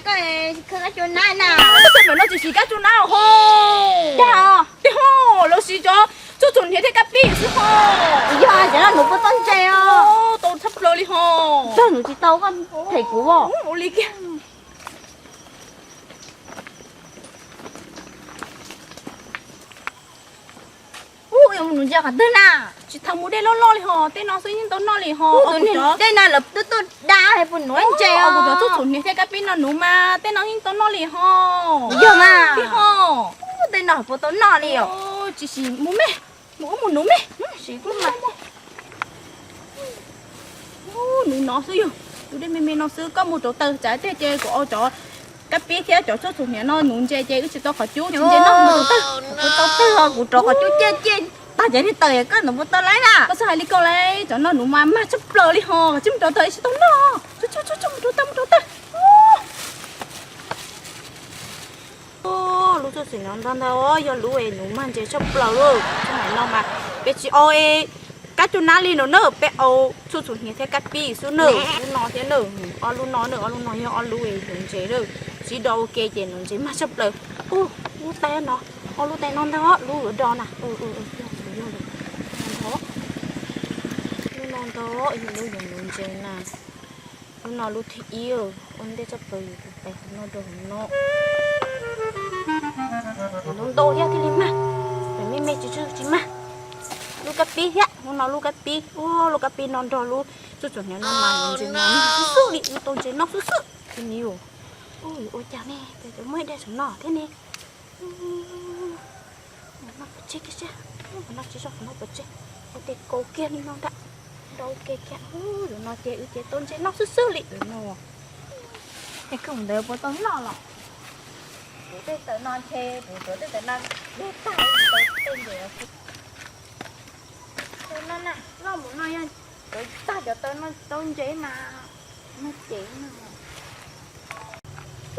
Koj khawb kab cua nab na. Koj ntawm no tsis siv kab cua nab ho. Dag os. Dag ho, lawv siv cov txhuj txhum hniav thiab kab pib xwb ho. Yog cov no nuv puas tau ntses os? Tau tshaj plaws li ho. Dag nuv tsis tau koj them kuv os. Ua li kiag. Ub, yuav mus nuv ntses qhov twg na? Tsis tau mus dej loj loj li ho, tej no xwb yeej tau noj li ho. Dej no lawv twb tuaj da puas nuv ntses os? Kuv cov txhuj txhum hniav thiab kab pib no nuv mas tej no yeej tau noj li ho. Yog mas. Pib ho. Tej no puas tau noj li os? Tsis siv, mus me, mus ub mus nuv me. Nuv no xwb yog, tus dej me me no xwb, koj mus rauv taws tsam tej ces kuv ua cov kab pib thiab cov txhuj txhum hniav no nuv ntses ces wb tsis tau qhov cub tsis ntses noj, mus rauv taws. Kuv tau taws os, kuv rauv qhov cub ciaj ciaj tag ces li taws koj nuv puas tau lawm na. Koj txhob hais li ko lauj, cov no nuv mas mag tshaj plaws li ho, tsis mus rauv taws tsis tau noj. Mus rauv taws, mus rauv taws. Lub txhuj txhum hniav no ntag ntag, yog lub es nuv mag ntses tshaj plaws lawm. Txheej no mas peb tsis ua kab cub nab li no na, peb ua txhuj txhum hniav thiab kab pib xwb na. Lub no thiab na, ob lub no na, ob lub no yog ob lub es nuv ntses na. Sib do ua ke ces nuv ntses mag tshaj plaws. Ub, lub tais no, ob lub tais no ntag, lub yuav do na. Lub no ntag, yog lub yuav nuv ntses na. Lub no lub thib ib, ua ntej tshaj plaws yus tus tais no rau hauv no. Ntau ntau thiab thiaj li mag, me me tsis tsis mag. Lub kab pib thiab, lub no lub kab pib, ua lub kab pib no nrog lub txhuj txhum hniav no mas ntses no xwb xwb li, wb tau ntses noj xwb xwb. Ua cas ne, muaj ib daim saum no thiab ne. Qhov no pov tseg kiag seb, qhov no tsis zoo, qhov no pov tseg, ua tej kaus kiag li no ntag. Rau kiag kiag, zaum no ces wb ces tau ntses noj xwb xwb li no. Es koj mus ntawd puas tau noj los? Kuv tej tawm no ntshe kuv tuav tej tawm no dej tag tau tej ntses. Tau no na, loj mus no yog cov tag cov taw no tau ntses mas no ces no.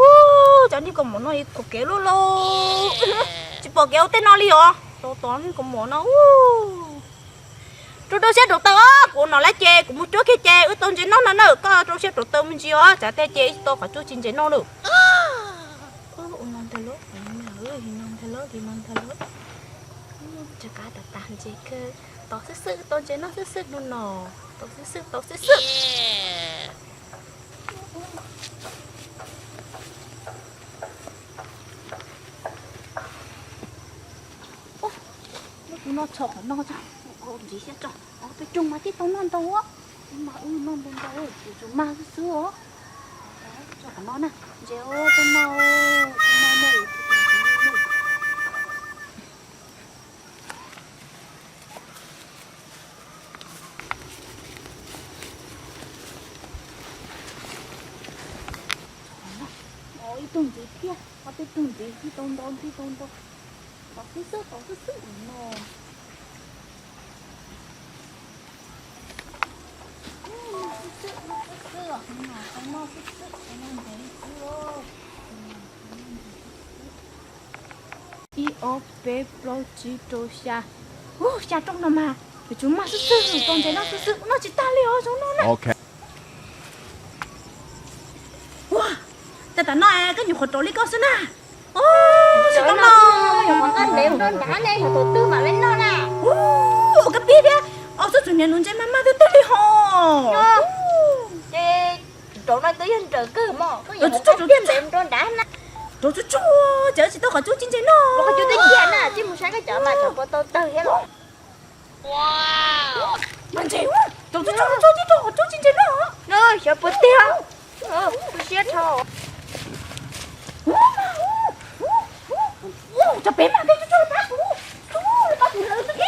Ub, cov niag kaus mom no kaum kev luaj lauj. Tsis pom kev ua tej no li os. Tos tos niag kaus mom no. Rau rau siab rauv taws os, kuv no lawm ces kuv mus cuab kiag ces wb tau ntses noj no na. Koj rau siab rauv taws me ntsis os, tsam tej ces wb tau qhov cuab tsis ntses noj lawm. Ua no ntag lauj, no ntag lauj, no ntag lauj. Tsw qab tas tas ntses kawg, tos xwb xwb tau ntses noj xwb xwb hnub no, tau xwb xwb tau xwb xwb. Ub, kuv no txhom qhov no tso, ntxiv siab tso, peb rooj mas thiaj tau noj ntau. Peb mas wb noj ntau ntau, kuv tsuas mag xwb xwb os. Tso qhov no na, ntses os, tau noj, tau noj na. Ib tug ntxiv thiab, ob peb tug ntxiv thiaj tau ntau, thiaj tau ntau. Tau xwb xwb, tau xwb xwb no. Ib ob peb plaub tsib rau xya. Ub, xya rooj no mas yuav tsum mag xwb xwb, tau ntses noj xwb xwb, noj tsis tag li os zoo no na. Ua, tas tas no koj nyuam qhuav rauv li koj xwb na. Tsis tau noj, qhov nqaij ntev ua nrog nrad ne, yog tus twg mam li noj na. Ua kab pib thiab, ua txhuj txhum hniav nuv ntses mas mag twg twg li ho. Ces rauv no twb yog nrawm kawg mog, koj yuav txhuj txhum nrog nrad na. Rauv tsuj tsuag, ces tsis tau qhov cuab tsis ntses noj. Qhov cuab twb ciaj na, tsis mus saib koj cov mas cov puas tau tawg thiab los. Mas ntses, rauv tsuj tsuag, tsuj tsuag, tsuj tsuag, qhov cuab tsis ntses noj. Xyov puas tiag, tu siab dhau. Cov pem mas tej tsuj tsuag pab kuv, pab kuv lawm, pab kuv,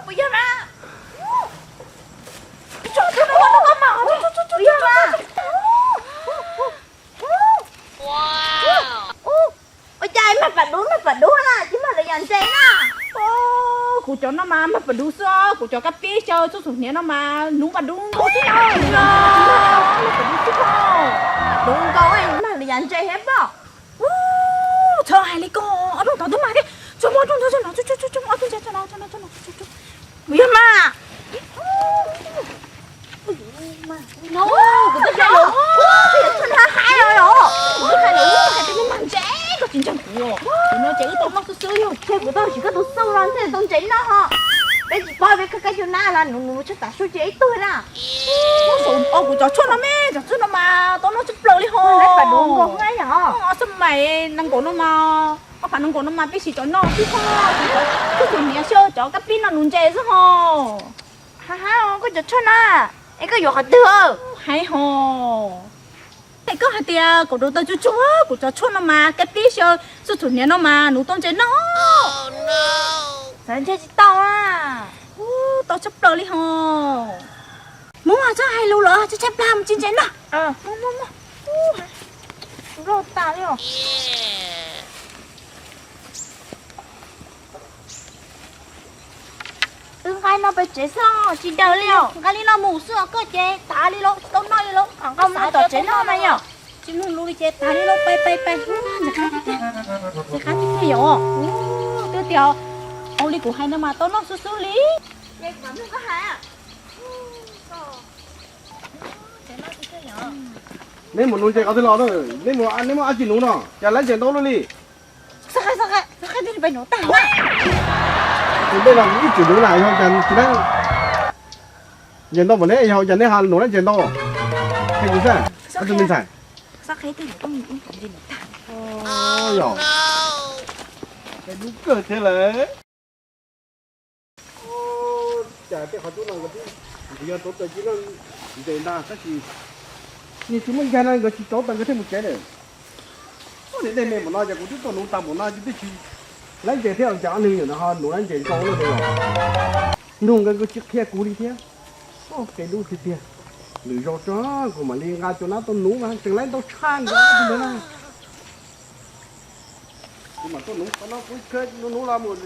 puas yog mas? Puas yog mas? Ua cas mag pas dub, mag pas dub na, tsis mag lwm yam ntses na. Kuv cov no mas mag pas dub xwb os, kuv cov kab pib xyaw txuj xum hniav no mas nuv pas dub nkaus xwb na. Mag pas dub xwb os. Dub nkaus, mag lwm yam ntses thiab pob. Txhob hais li ko, ob rooj tod twb mag thiab, tsuas muaj rooj ntawd tso no, tsuas muaj ob tug ntses tso no, tso no, tso no. Puas yog mas? Nthe tau ntses noj ho. Peb tsis paub peb khaws kab cug nab los nws nws tshaj tam su ces ib tug na. Muab saum ob kuv cov tshuaj no me, cov tshuaj no mas tau noj tshaj plaws li ho. Lawv pam duv nkaus hab yom. Xab mais nees nkaum no mas, ob phav nees nkaum no mas peb siv cov no xwb ho. Tub tus hniav xyaw cov kab pib no nuv ntses xwb ho. Ha ha, koj cov tshuaj na, es koj yuav qhov twg? Hais ho. Es koj hais tias kaum rau tau tsuj tsuag, kuv cov tshuaj no mas kab pib xyaw txuj txhum hniav no mas nuv tau ntses noj. Xav ntshe tsis tau a. Tau tshaj plaws li ho. Muab txhob hais lus los tshab tshab plag mus txiv ntses noj. Wb nqa no pem tsev xwb tsis daws li os. Nqa li no mus xwb os, koj ces tas li lauj, tsis tau noj li lauj. Nqa mus tom tsev noj na yom. Tsis mloog lus li ces tas li lauj, pais pais pais. Ntxim qab tiag, ntxim qab tiag tiag yom. Twb tias ua li kuv hais no mas tau noj xub xub li. Neb mus nuv ntses qhov twg los na? Neb mus, neb muab dab tsi nuv no cas lawv ntses ntau luaj li? Tus dej no ib txwm nuv na, yog cas tsis lawv ntses ntau npaum ne, yog cas neb ho nuv lawv ntses ntau? Qhia kuv saib, ob tug me ntxhais. Yog, lub kawg thiab lawm. Cas tej qhov cub no nkawd twb yog tauv taws cia noj ntses ntag tab sis nws tsis muaj ncaig no nkawd tsis tauv taws nkawd thiaj mus tsev lawm. Ua li dej me npaum no ces kuv twb tuaj nuv tag npaum no ces twb tsis lawv ntses thiab, cas ob neeg nyoam no ho nuv lawv ntses ntau luaj li os. Nug nkawd nkawd tsis qhia kuv li thiab. Kev dub tiag tiag. Lwm zaus tso kuv mam li nqa cov nab tuaj nuv mas tseem lawv ntau tshaj nkawd ntawd na. Kuv mam tuaj nuv qhov no, kuv nuv nuv los mus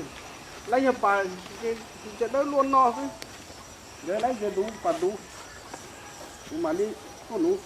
lawv yog pas ntses dawb luaj no xwb. Nkawd lawv ntses ntuv pas ntuv, kuv mam li tuaj nuv.